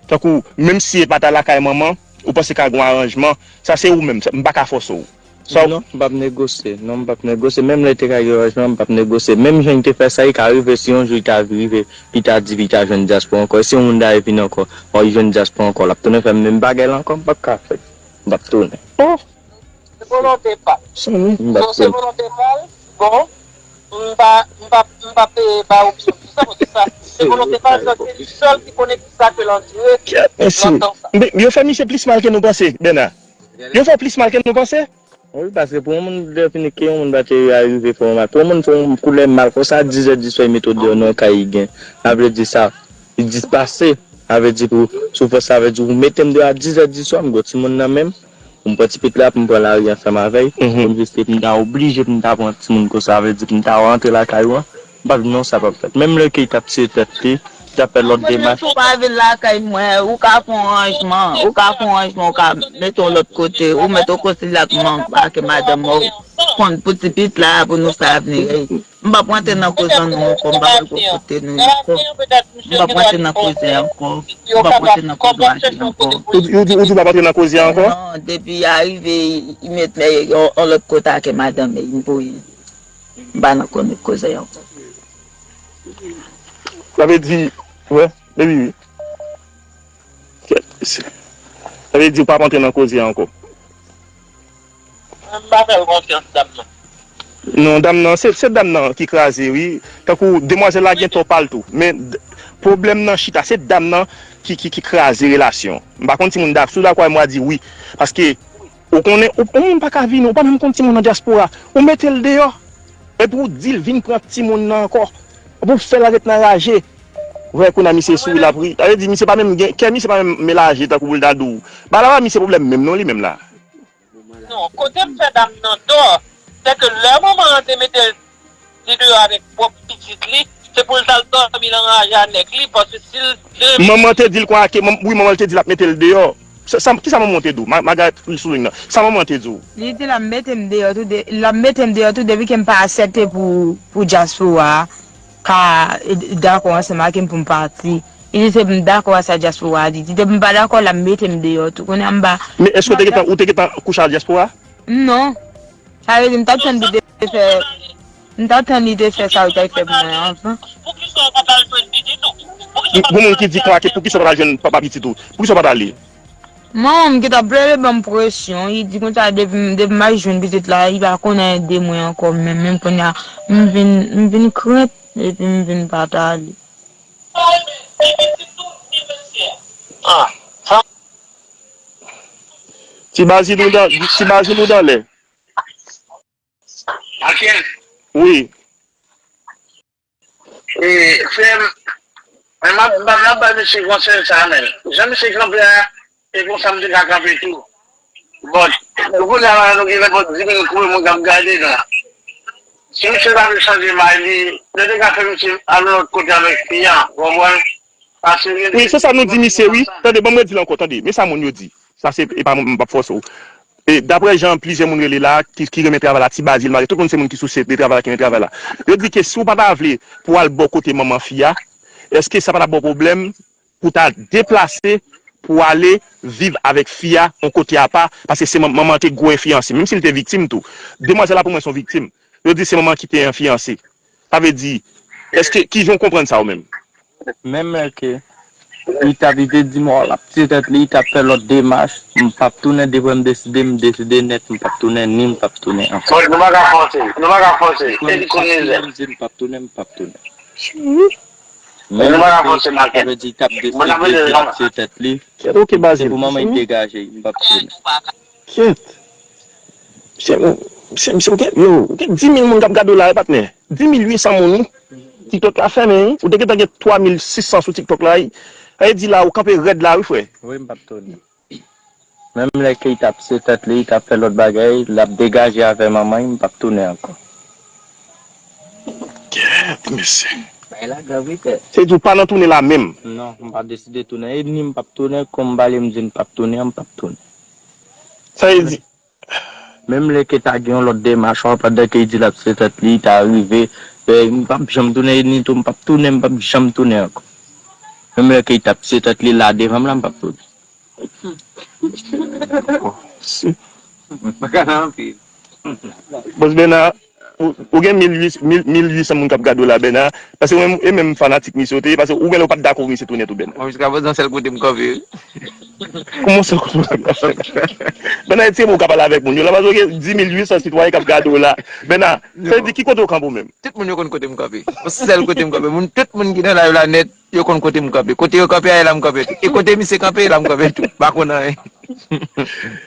tankou, menm si e pa ta lakay manman, ou panse ka gon aranjman, sa se ou menm, sa, m pa ka fòse w. Sa w Non, m p ap negosye. Non, m p ap negosye. Menm lè te ka gen aranjman, m p ap negosye. Menm jan li te fè sa, li ka rive si yon jou li ta rive, li ta di li ta jwenn dyaspora ankò. E si yon moun ta vin ankò, fò li jwenn dyaspora ankò, l ap tounen fè menm bagay la ankò, m p ap ka fè. M p ap tounen. Oh, Se volonte pa l. Soni. M p ap So, se tounen. Volonte pa l. Bon, m pa, m pa, m pa pe ba opsyon pou sa, paske sa, se volonte pa l, se li sèl ki konnen ki sa ke l andire Kèt, mesye. Nan tan sa. Men, yo fè misye plis mal ke nou panse, Bèna. Yo fè plis mal ke nou panse. Wi, paske pou yon moun defini ke yon moun pa te rive fè yon mal, pou yon moun fè yon koulè mal konsa, dizè di swa, li mete w deyò nan yon kay li gen. Sa vle di sa, li dispase. Sa vle di pou, sou fòs, sa vle di ou mete m deyò a dizè di swa, m gen yon timoun nan men m, pou m pran ti pitit la, pou m pran lari ansanm avè l, Mhm. pou m jis, pou m ta oblije, pou m ta pran timoun konsa, sa vle di pou m ta rantre lakay ou an, m p ap di non, sa p ap fèt. Menm lè ke li t ap tiye tèt li, li t ap fè lòt demach. Si w pa vin lakay mwen, ou ka fè yon ranjman, ou ka fè yon ranjman, ou ka mete yon lòt kote, ou mete yon kote la pou m anba ke madanm mwen konn pou ti pitit la, pou nou sa vini. M p ap rantre nan koze nou ankò, m p ap rantre kote nou ankò. M p ap rantre nan koze ankò. M p ap rantre nan koze ankò. Ou, ou, ou di w p ap rantre nan koze ankò? Non, depi a rive, li met yon, yon lòt kote ak madanm li, m voye. M pa nan koze ankò. Sa vle di, wè, baby, wi. Kèt, mesye. Sa vle di w p ap antre nan koze a ankò. Mwen, m pa fè l konfyans, dam nan. Non, dam nan, se, se dam nan ki kraze, wi. Tankou demwazèl la gen tò pa l tou. Men d- pwoblèm nan chita, se dam nan ki, ki, ki kraze relasyon. M pa konn si moun dak-, si w dakò avè m, w a di wi. Paske ou konnen, ou, yon moun pa ka vini, ou pa menm konn timoun nan dyaspora. Ou mete l deyò. Epi w di l vin pran timoun nan ankò. Epi w fè l ret nan raje. Ou wè kounye a misye souri l ap ri. Sa vle di misye pa menm gen, kè misye pa menm melaje tankou pou l ta di w. Bagay la pa misye pwoblèm menm non li menm la. Non, kote m fè dam nan tò, se ke lè manman an te mete l deyò avèk pwòp pitit li, se pou l t al dòmi nan raje a nèg li, paske si l te Manman te di l konsa ke, manm- wi, manman l te di l ap mete l deyò. Sa, sa, kisa manman w te di w? Ma- Maga sou liy nan. Sa manman w te di w? Li di l ap mete m deyò tou de, l ap mete m deyò tou depi ke m pa aksepte pou, pou dyaspora a ka, e, dakò ansanm ak m pou m pati. Li di se pou m dakò a sa dyaspora a di. Li di depi m pa dakò, l ap mete m deyò tou. Kounye a m pa Men èske w te gentan, ou te gentan kouche ak dyaspora? Non. Sa vle di m t ap tann li te fè, m t ap tann li te fè sa li t ap fè pou mwen anvan. Gon moun ki di konsa ke poukisa w pa t al jwenn papa pitit ou? Poukisa w pa t ale? Manman m gentan plede ban m presyon. Li di konsa depi m, depi m al jwenn pitit la, li pa konn anyen de mwen ankò menm. Menm kounye a, m vin, m vin krent, epi m vin pa t ale. Ah, sa Ti Bazil ou dan, Ti Bazil ou dan lè. Makel. Wi. E, frè m, men m ap, m ap, m ap bay mesye konsèy sa a, men. Jan misye kanpe a, e konsa m te ka kanpe tou. Bon, nou konnen la, nou gen nenpòt di mil koube moun k ap gade nou. Si misye ta vle chanje may li, nou te ka fè misye al yon lòt kote avèk fi a, ou konprann? Paske gen Wi, se sa nou di misye, wi. Tande, ban m redi l ankò, tande. Men sa moun yo di. Sa se, e pa mwen, m p ap fòse w. E daprè jan plizyè moun rele la, ki, ki renmen travay la, Ti Bazil, malgre tout moun se moun ki souse de travay la, ki renmen travay la. Yo di ke si w pa ta vle pou w al bò kote manman fi a, èske sa pa t ap ba w pwoblèm pou w ta deplase, pou w ale viv avèk fi a yon kote apa, paske se man- manman an te gwo enfliyanse, menm si l te viktim tou. Demwazèl la pou mwen se yon viktim. Yo di se manman ki te enfliyanse. Sa vle di, èske, kijan w konprann sa ou menm? Menm lè ke li t ap, li te di m, oh, l ap tiye tèt li, li t ap fè lòt demach, m p ap tounen, depi m deside, m deside nèt, m p ap tounen, ni m p ap tounen ankò. Bon, nou pa ka fòse, nou pa ka fòse, e li konn mizè. M di m p ap tounen, m p ap tounen. Men nou pa ka fòse Makel. Sa vle di, li t ap deside, li t ap tiye tèt li. Ok, Bazil. Se pou manman li degaje, m p ap tounen. Kèt. Misye, misye, misye, ou gen, yo, ou gen di mil moun k ap gade w la, wi, patnè. Di mil uit san moun, wi. TikTok la fèmen, wi. Ou te gentan gen twa mil sis san sou TikTok la, wi. Sa vle di la, ou kanpe rèd la, wi, frè. Wi, m p ap tounen. Menm lè ke li t ap se tèt li, li t ap fè lòt bagay, l ap degaje avè manman l, m p ap tounen ankò. Gèt, mesye. Bagay la grav, wi, frè. Se di w pa nan tounen la menm. Non, m pa deside tounen. E ni m p ap tounen, kon m pale, m di m p ap tounen, m p ap tounen. Sa vle di, Menm lè ke ta gen yon lòt demach, pandan ke li di l ap se tèt li, ta rive, e, m p ap janm tounen, e ni tou, m p ap tounen, m p ap janm tounen ankò. Menm lè ke li t ap se tèt li la devan m la, m p ap tounen. Bagay la anpil. Bòs Bèna, ou, ou gen mil uit, mil, mil uit san moun k ap gade w la, Bèna. Paske mwen, e menm fanatik misye w te ye, paske ou genlè ou pa t dakò pou misye tounen tou, Bèna. Mwen, jiska prezan, sèl kote m kanpe, wi. Kòman w sèl kote w kanpe? Bèna, se bon ou ka pale avèk moun yo la, paske w gen dis mil uit san sitwayen k ap gade w la. Bèna, sa vle di ki kote w kanpe w menm? Tout moun yo konn kote m kanpe. Yon sèl kote m kanpe. Moun, tout moun ki nan live la nèt, yo konn kote m kanpe. Kote yo kanpe a, e la m kanpe tou. E kote misye kanpe, e la m kanpe tou. Pa konn anyen.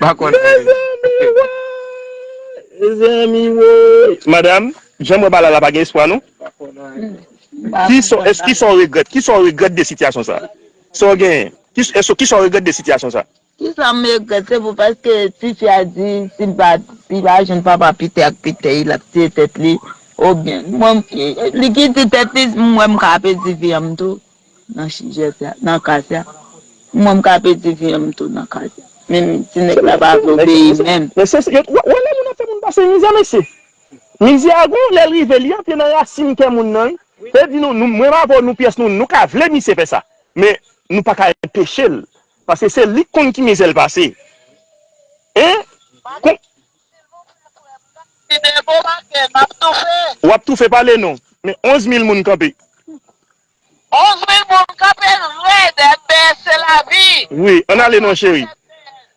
Pa konn anyen. Mezanmi, wa! Mezanmi, woy! Madanm, jan m wè bagay la, pa gen espwa, non? Kisa, èske kisa w regrèt? Kisa w regrèt de sitiyasyon sa? Sa w genyen? Ki, èske, kisa w regrèt de sitiyasyon sa? Kisa m regrèt? Se pou paske tifi a di, si l pa, li pa jwenn papa Pitè ak Pitè, l ap tiye tèt li. Oubyen, mwen, li ki tiye tèt li, mwen, m ka pèdi vi an m tou. Nan sijè sa, nan ka sa. Mwen, m ka pèdi vi an m tou nan ka sa. Menm si nèg la pa vle obeyi menm. Men se, se, yo, wè, wè lè moun ap fè moun pase mizè, mesye. Mizè a gon lè l rive, li antre nan rasin kè moun nan, wi. Se di nou, nou, mwen avè w, nou pyès nou, nou ka vle misye fè sa. Men nou pa ka anpeche l. Paske se li k konn ki mizè l pase. Hein? Kon- Ide bon maten, m ap toufe. W ap toufe, pale non. Men onz mil moun kanpe. Onz mil moun kanpe rèd, M B S se lavi. Wi, ann ale non, cheri.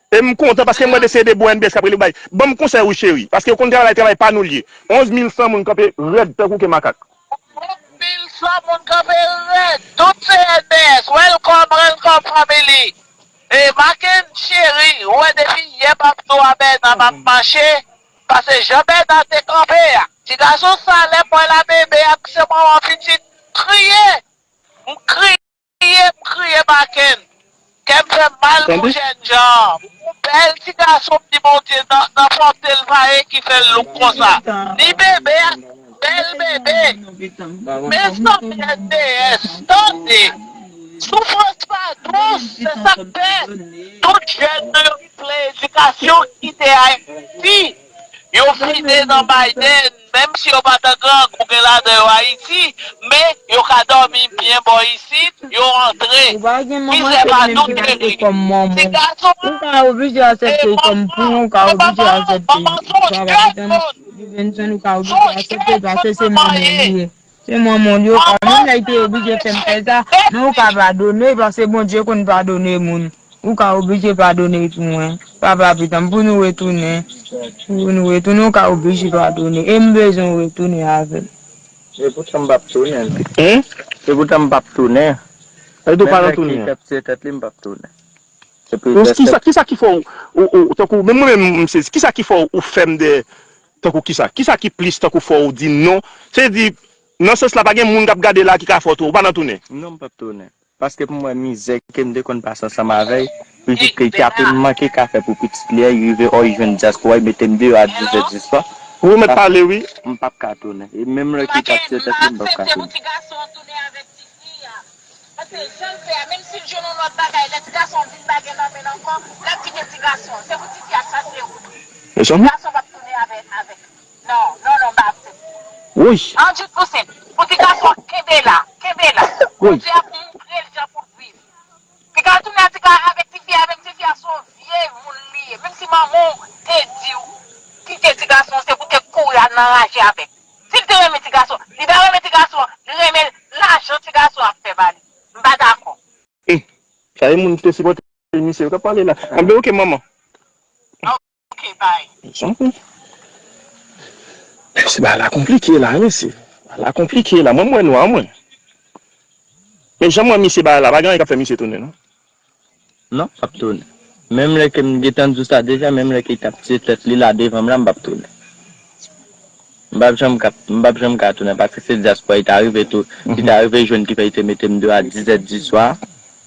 E m kontan paske mwen eseye de bon M B S k ap rele bay. Ban m konsèy ou, cheri. Paske ou konn travay, travay pa nou l ye. Onz mil san moun kanpe rèd tankou ke makak. Onz mil san moun kanpe rèd. Tout se M B S. Welcome, welcome, family. E Maken cheri, ou wè depi yè m ap di w a Bèna m ap mache, paske jan Bèna te kanpe a. Ti gason sa, lè m wè l a bebe ak se manman pitit, kriye. M kriye, m kriye Maken. Kè m fè m mal pou jènjan an. Yon bèl ti gason m di Bondye nan, nan pòte l pa e ki fè l louk konsa. Ni bebe a, bèl bebe. Mezanmi, M B S, tande. Soufrans pa dous, se sa k fè tout jèn nou yo ki plen edikasyon kite Ayiti. Yo vide nan Biden, menm si yo pa t grangou gen ladan yo Ayiti, men yo ka dòmi byen bò isit, yo antre. Mizè pa nou cheri. Ti gason, ou ka oblije aksepte kòm pou ou ka oblije aksepte. Papa Vincent, ou ka oblije aksepte paske se manman w li ye. Se manman w li yo ka, menm lè l te oblije fè m fè sa, men ou ka padone, paske Bondye konn padone moun. Ou ka oblije padone pou mwen. Papa pitan, pou nou retounen. Pou nou retounen, ou ka oblije padone. E m bezwen w retounen avè m. E poutan m p ap tounen. Hein? E poutan m p ap tounen. Sa vle di w pa nan tounen? Menm lè ki tèt se tèt li, m p ap tounen. Se pou... Kisa, kisa ki fè w, ou, ou, tankou, menm mwen menm, m sezi, kisa ki fè w, ou fèm de, tankou kisa? Kisa ki plis tankou fè w di non? Se di, nan sans la, pa gen moun k ap gade la ki ka fè w tounen, ou pa nan tounen? Non, m p ap tounen. Paske pou mwen, mizè ke m te konn pase ansanm avè l, pou l di ke li te ap manke ka fè pou pitit li a, li rive, ò, li jwenn dyaspora, li mete m deyò a dis è di swa. Ou mèt pale, wi. M p ap ka tounen. E menm lè ki t ap tire tèt li, m p ap ka tounen. Paske jan l fè a, menm si l jwenn yon lòt bagay, lè ti gason an vin pa gen nan men l ankò, l ap kite ti gason an. Se pou tifi a chase wout li. Ti gason p ap tounen avè, avèk li. Non, non, non, m pa aksepte. Woy! An di tou senp, pou ti gason an kenbe la, kenbe la. Woy! Bondye ap montre l jan pou l viv. Piga tounen a ti ga-, avèk tifi a, menm tifi a se yon vye moun li ye. Menm si manman w te di w kite ti gason, se pou te kouri al nan raje avè l. Si l te renmen ti gason, li pa renmen ti gason, li renmen lajan ti gason ap fè ba li. M pa dakò. Hmm. Sa e moun ki te sipòte misye yo k ap pale la. Anben, oke, manman. Ok, bay. Santi. Mesye, bagay la konplike la, mesye. Bagay la konplike la. Mwen, m wè nwa, mwen. Men jan m wè misye bagay la, pa gen anyen k ap fè misye tounen, non. Non, p ap tounen. Menm lè ke m gentan di w sa deja, menm lè ke l t ap tire tèt li la devan m la, m p ap tounen. M p ap janm ka, m p ap janm ka tounen, paske se dyaspora ki ta rive tou, ki ta rive jwenn ki fè yo te mete m deyò a dis è di swa,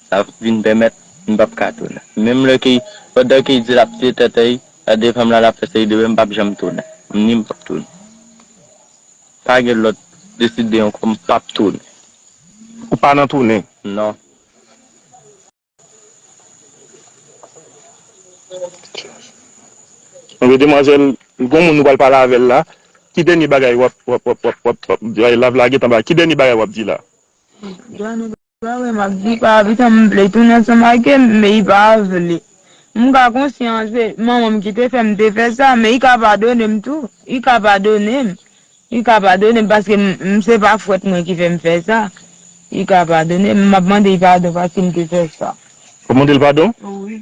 sa vin pèmèt m p ap ka tounen. Menm lè ke, pandan ke l di l ap tiye tèt li, la defanm la l ap fè seri de bagay, m p ap janm tounen. Ni m p ap tounen. Pa gen lòt deside ankò, m p ap tounen. Ou pa nan tounen? Non. Ebyen, demwazèl, gon moun nou pral pale avè l la. Ki dènye bagay w ap, w ap, w ap, w ap, w ap, w ap, live la gentan ba, ki dènye bagay w ap di la? Jan nou pa wè m ap di pa abitan m vle tounen ansanm ak yo, men li pa vle. M ka konsyan se manman m ki te fè m te fè sa, men li ka padone m tou. Li ka padone m. Li ka padone m paske m, m se pa frèt mwen ki fè m fè sa. Li ka padone m, m ap mande l padon paske m te fè sa. W ap mande l padon? Wi.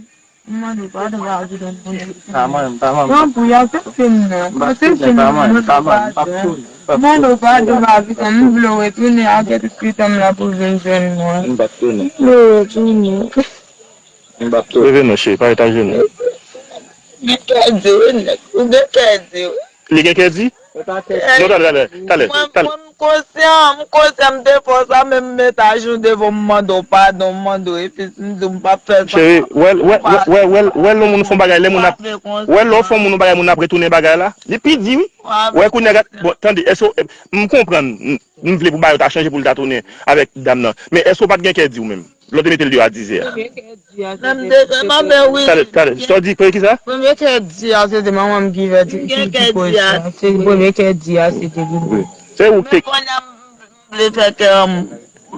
M mande w padon pa abitan m. Pa mwen, pa mwen. Tanpri, aksepte m non. Aksepte m, m mande w padon. M mande w padon pa abitan m, m vle w retounen, ake tout pitan m la pou vin jwenn mwen. M p ap tounen. M vle w retounen. M p ap tounen. Leve non, cheri, pa ret ajenou. Gen kè di wi, nèg. Ou gen kè di wi. Li gen kè di? Non, talè, talè, talè, talè. Mwen, mwen, m konsyan, m konsyan m te fè w sa, men m met ajenou devan w, m mande w padon, m mande w epi m di w m p ap fè sa. Cheri, wè, wè, wè, wè, wè, wè lè yon moun fè yon bagay, lè moun ap, wè lè w fè yon moun yon bagay, moun ap retounen bagay la. Li pi di wi. Wè kounye a, bon, tande, èske, m konprann, m, m vle pou bagay yo ta chanje pou l ta tounen avèk dam nan. Men èske w pa t gen kè di w menm? Lè w te mete l deyò a dis è a. Menm de fè m anben wi. Talè, talè, sa w di, kisa? Premye kè di a, se te manman m ki fè, ki, ki koze a. Se premye kè di a, se te li menm. Se ou ki te. Men kounye a, m vle fè kè m,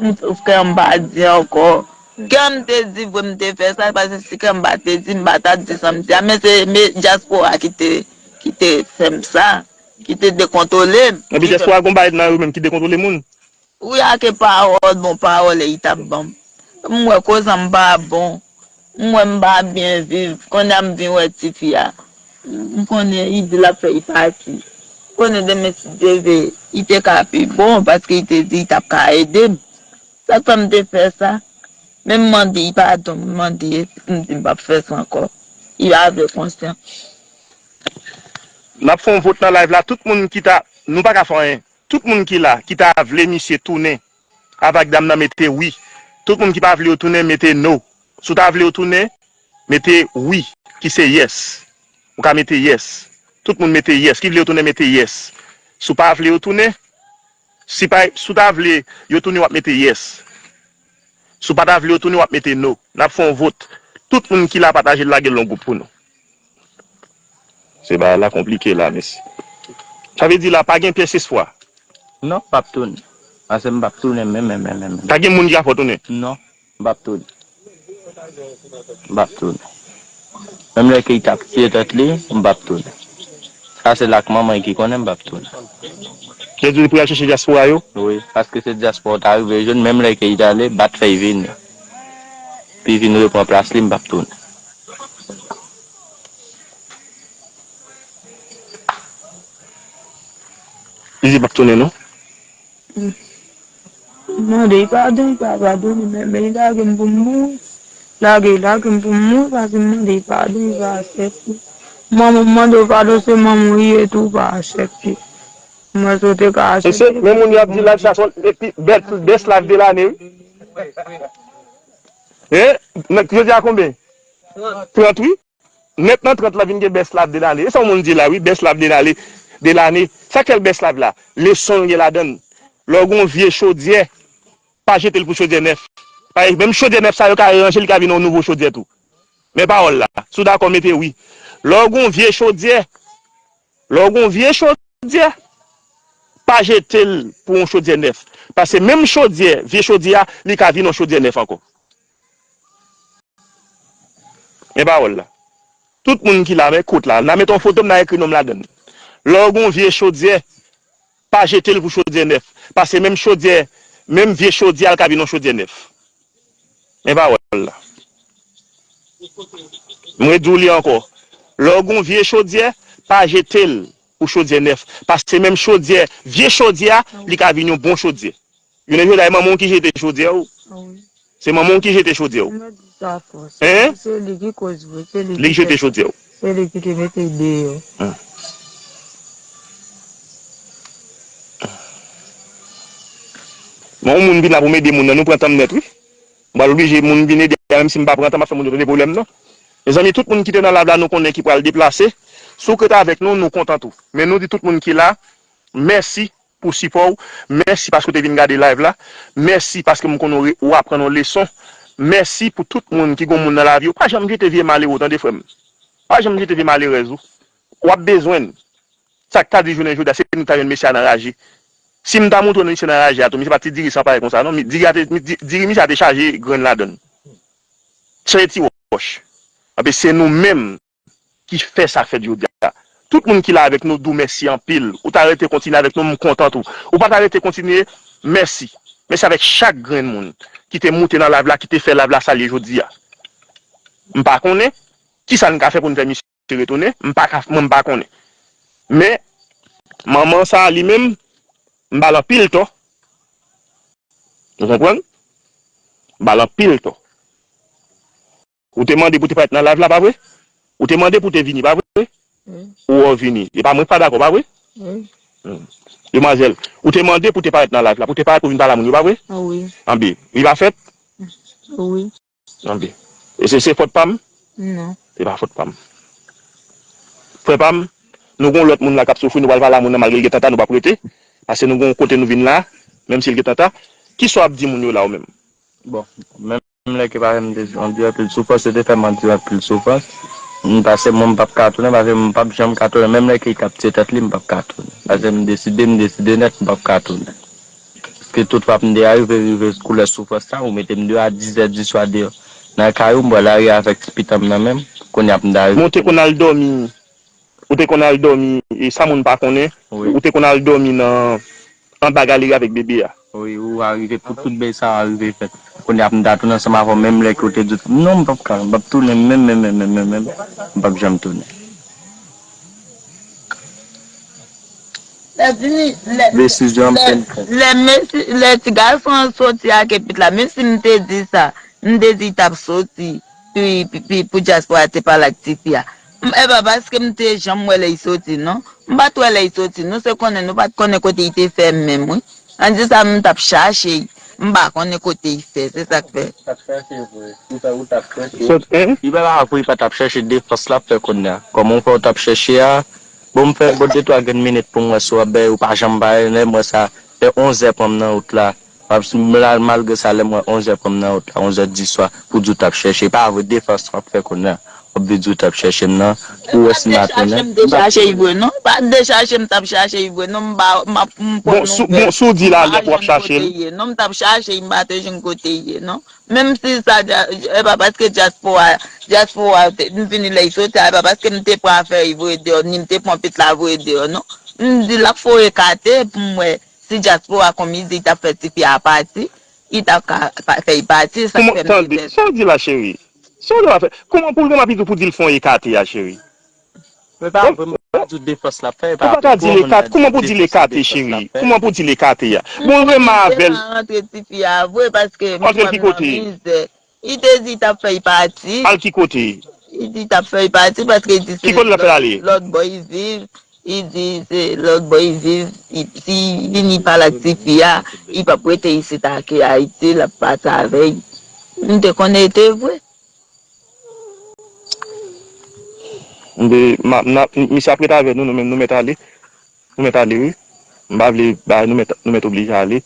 m, kè m pa di ankò. Kè m te di vre m te fè sa, paske si kè m pa te di, m pa t ap di sa m di a. Men se, men dyaspora ki te, ki te fè m sa, ki te dekontwole m. Epi dyaspora gon bagay nan yo menm ki dekontwole moun. Wi, ake pawòl, bon pawòl li t ap ban m. M wè koze m pa bon. M wè m pa byen viv. Kounye a m vin wè tifi a. M konnen li di l ap fè li pati. M konnen demen si Dye vle, li te ka pi bon, paske li te di li t ap ka ede m. Sa k fè m te fè sa? Men m mande li padon, m mande, m di m p ap fè sa ankò. Li pa vle konsyan. N ap fè yon vot nan live la. Tout moun ki ta, nou pa ka fè anyen. Tout moun ki la, ki ta vle misye tounen avèk dam nan, mete wi. Tout moun ki pa vle yo tounen, mete no. Si w ta vle yo tounen, mete wi, ki se yes. Ou ka mete yes. Tout moun mete yes. Ki vle yo tounen, mete yes. Si w pa vle yo tounen, si pa, si w ta vle yo tounen, w ap mete yes. Si w pa ta vle yo tounen, w ap mete no. N ap fè yon vot. Tout moun ki la, pataje l, lage l nan gwoup pou nou. Se bagay la konplike la, mesye. Sa vle di la, pa gen pyès espwa. Non, m p ap tounen. Paske m p ap tounen menm, menm, menm, menm. Pa gen moun ki ka fè w tounen? Non, m p ap tounen. M p ap tounen. Menm lè ke li t ap tiye tèt li, m p ap tounen. Sa se l ak manman l ki konnen, m p ap tounen. Jezi pou y al chèche dyaspora yo? Wi, paske se dyaspora w ta rive jwenn, menm lè ke li t ale, bat fè l vini. Pou l vin repran plas li, m p ap tounen. Li di l p ap tounen non. M mande l padon, li pa padone m, men, men li lage m pou m mouri. Lage, lage m pou m mouri, paske m mande l padon, li pa aksepte. Manman, m mande w padon, se manman w ye tou, ou pa aksepte. Mwen sou te ka aksepte. Mesye, men moun yo ap di live sa se yon epi bèl, best live de lane, wi. E, jodi a konbyen? Trant, wi. Nèt nan trant la vin gen best live de lane. E sa yon moun di la, wi, best live de lane, de lane. Sa kèl best live la? Leson l gen ladan l. Lè w gen yon vye chodyè, pa jete l pou chodyè nèf. Paske menm chodyè nèf sa yo ka ranje, li ka vin yon nouvo chodyè tou. Men pawòl la. Si w dakò, mete wi. Lè w gen yon vye chodyè, lè w gen yon vye chodyè, pa jete l pou yon chodyè nèf. Paske menm chodyè, vye chodyè a, li ka vin yon chodyè nèf ankò. Men pawòl la. Tout moun ki la, men kout la. N a met yon foto m, n a ekri non m ladan l. Lè w gen yon vye chodyè, pa jete l pou chodyè nèf. Paske menm chodyè, menm vye chodyè a, l ka vin yon chodyè nèf. Men pawòl la. M redi w li ankò. Lè w gen yon vye chodyè, pa jete l pou chodyè nèf. Paske menm chodyè, vye chodyè a, li ka vin yon bon chodyè. Jounen jodi a, e manman w ki jete chodyè w. Se manman w ki jete chodyè w. Mwen di sa fò. Hein? Se li ki koz vre, se li ki jete chodyè w. Se li ki te mete deyò. Hein. Men yon moun vin la pou m ede moun nan, nou pran tan m nèt, wi. M pral oblije moun vin ede a, menm si m pa pran tan, m ap fè moun yo tande pwoblèm nan. Mezanmi, tout moun ki te nan live la, nou konnen ki pral deplase. Si w k ret avèk nou, nou kontan tou. Men nou di tout moun ki la, mèsi pou sipò w. Mèsi paske w te vin gade live la. Mèsi paske m konnen w re- w aprann yon leson. Mèsi pou tout moun ki gon moun nan lavi w. Pa janm jete vye malere w, tande, frè m. Pa janm jete vye malerèz ou. W ap bezwen l. Sa k ta di jounen jodi a, se nou k ta jwenn mesye a nan raje. Si m ta montre nou misye nan raje a tou, misye pa t ti diri san parèy konsa non. Mi- Diri a te, mi- di- diri misye a te chaje grenn ladan l. Chaje ti wòch. Anpi se nou menm ki fè sa fèt jodi a. Tout moun ki la avèk nou, di w mèsi anpil. Ou ta rete kontinye avèk nou, m kontan tou. Ou pa ta rete kontinye, mèsi. Mèsi avèk chak grenn moun ki te moute nan live la, ki te fè live la sa l ye jodi a. M pa konnen kisa n ka fè pou n fè misye retounen, m pa ka, mwen m pa konnen. Men, manman sa a li menm, m ba l anpil tò. Ou konprann? M ba l anpil tò. Ou te mande pou te parèt nan live la, pa vre? Ou te mande pou te vini, pa vre? Wi. Ou wè w vini. E pa mwen k pa dakò, pa vre? Wi. Hmm. Demwazèl, ou te mande pou te parèt nan live la, pou te parèt pou vin pale a moun yo, pa vre? Wi. Anben, li pa fèt? Wi. Anben. E se, se fòt pa m? Non. Se pa fòt pa m. Frè pa m, nou gon lòt moun la k ap soufri, nou pral pale a moun nan malgre l gentan ta, nou p ap rete. Paske nou gon kote nou vin la, menm si l gentan ta. Kisa w ap di moun yo la ou menm? Bon, menm lè ke pa fè m te andiran anpil soufrans, yo te fè m andiran anpil soufrans. M, paske mwen, m p ap ka tounen, paske m p ap janm ka tounen. Menm lè ke li t ap tiye tèt li, m p ap ka tounen. Paske m deside, m deside nèt, m p ap ka tounen. Paske tout fwa m te arive, rive koulè soufrans sa, ou mete m deyò a dis zè di swa deyò. Nan kay ou, m pran lari a avèk ti pitit mwen nan men m. Kounye a m ta rive. Men w te konn al dòmi, ou te konn al dòmi, e sa moun pa konnen, wi, ou te konn al dòmi nan, anba galeri avèk bebe a. Wi, ou arive pou tout bagay sa a rive fèt. Kounye a m ta tounen ansanm avè w, menm lè ke w te di, non, m p ap ka, m p ap tounen, menm, menm, menm, menm, menm, menm, m p ap janm tounen. Lè vini, lè, desizyon an lè, pran. Lè mesi, lè ti gason an soti ak pitit la, menm si m te di sa, m te di l t ap soti, pi, pi, pi, pou dyaspora te pale ak tifi a. M, e pa paske m te janm wè lè l soti, non. M pa t wè lè l soti, non, se konnen nou pa t konnen kote l te fè menm, wi. An di sa, m t ap chache l. M pa konnen kote l fè, se sa k fè. Ou t ap chache vre. Ou t ap, ou t ap chache. Sot, hein? Li pa, pa vre, li pa t ap chache, defans l ap fè kounye a. Kòman w fè w t ap chache a? Bon, m fè, bon, de twa grenn minit pou m wè si w ap bay, ou pa janm bay, lè m wè sa, lè onz è pran m nan wout la. M ap, la, malgre sa, lè m wè onz è pran m nan wout la, onz è di swa, pou di w t ap chache. Pa vre, defans w ap fè kounye a. W ap vin di w t ap chache m nan, pou w wè si m a tounen. M pa t dechache m dechache l vre, non. M pa t dechache m t ap chache l vre, non. M pa, m ap, m pran nouvèl. Bon, si w di l alè pou w ap chache l. M pa janm kote l ye, non. M t ap chache l, m pa t janm kote l ye, non. Menm si sa, dya-, e pa paske dyaspora, dyaspora te, m vini lè l soti a, e pa paske m te pran afè l voye deyò, ni m te pran pitit la voye deyò, non. M di l ap fè w ekate pou m wè si dyaspora, kòm li di, t ap fè tifi a pati, li t ap ka pa, fè l pati, sa k fè m te pè. Kòman, tande, sa w di la, cheri? Sa w di la fè? Kòman pou l gen mapit ou pou di l fè w ekate a, cheri? Men pa vre, m pa di w defans l ap fè, e pa vre. Ou pa ka di l ekate, kòman pou di l ekate, cheri? Kòman pou di l ekate a? Bon, renmen avè l. Antre tifi a vre, paske m wè m nan mizè. Li te di l t ap fè l pati. Al ki kote? Li di l t ap fè l pati paske li di se lòt, lòt bò li viv. Li di se lòt bò li viv. Li, si li vini pale ak tifi a, li p ap rete isit ak Ayiti, l ap pati avè l. M te konnen li te vre. M te, m ap, m ap, misye ap ret avè nou, nou menm, nou mèt ale. Nou mèt ale, wi. M pa vle bay, nou mèt, nou mèt oblije ale.